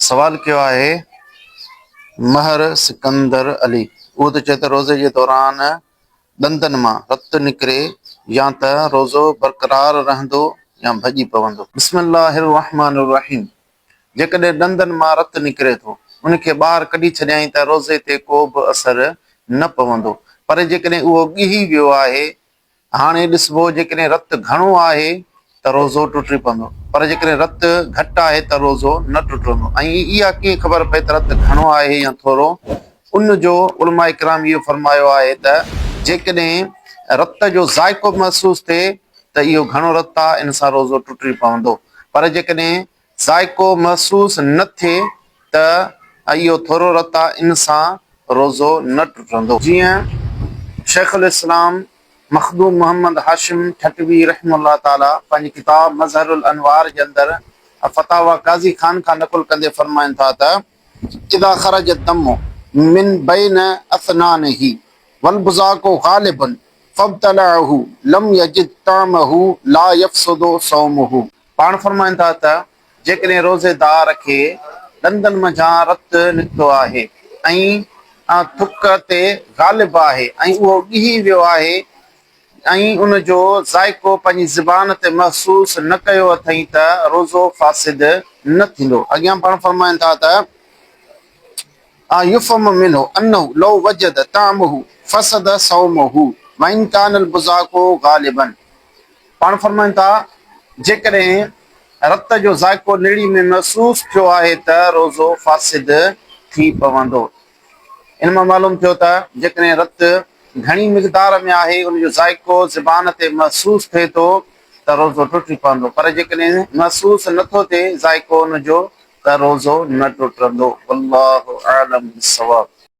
سوال ڪيو آهي مهر سڪندر علي اهو ٿو چئي ته روزي جي دوران ڏندن مان رت نڪري يا ته روزو برقرار رهندو يا ڀڄي پوندو. بسم الله الرحمٰن الرحيم جيڪڏهن ڏندن مان رت نڪري ٿو ان کي ٻاهر ڪڍي ڇڏيائين ته روزي تي ڪو به اثر نه پوندو پر جيڪڏهن اهو ڳهي ويو آهي هاڻي ڏسبو جيڪڏهن رت گهڻو آهي ته روزو ٽٽي پوندو پر جيڪڏهن رت گهٽ آهي ته روزو نه ٽٽندو ۽ اها ڪيئن خبر پئي ته رت گهڻو آهي يا ٿورو ان جو علماء ڪرام اهو فرمايو آهي ته جيڪڏهن رت جو ذائقو محسوس ٿئي ته اهو گهڻو رت آهي ان سان روزو ٽٽي پوندو پر جيڪڏهن ذائقو محسوس نه ٿئي ته اهو ٿورو رت آ ان سان روزو نه ٽٽندو. جيئن شيخ الاسلام مخدوم محمد هاشم ٺٽوي رحمه الله تعاليٰ پنهنجي ڪتاب مظهر الانوار جي اندر فتاويٰ قاضي خان کان نقل ڪندي فرمائن ٿا ته اذا خرج الدم من بين اثنانه والبزاق غالب فابتلعه لم يجد طعمه لا يفسد صومه. پاڻ فرمائن ٿا ته جيڪڏهن روزيدار کي ڏندن منجهان رت نڪتو آهي ۽ ٿڪ تي غالب آهي ۽ اهو ڳهي ويو آهي ۽ ان جو ذائقو پنهنجي زبان تي محسوس نه ڪيو اٿئين ته روزو فاسد نه ٿيندو. اڳيان پاڻ فرمائن ٿا ته يفهم منه انه لو وجد طعمه فسد صومه وان ڪان البزاق غالبا. پاڻ فرمائن ٿا، جيڪڏهن رت جو ذائقو نڙي ۾ محسوس ٿيو آهي ته روزو فاسد ٿي پوندو. ان مان معلوم ٿيو ته جيڪڏهن رت گهڻي مقدار ۾ آهي ان جو ذائقو زبان تي محسوس ٿئي ٿو ته روزو ٽٽي پوندو پر جيڪڏهن محسوس نه ٿو ٿئي ذائقو ان جو ته روزو نه ٽٽندو. والله اعلم بالصواب.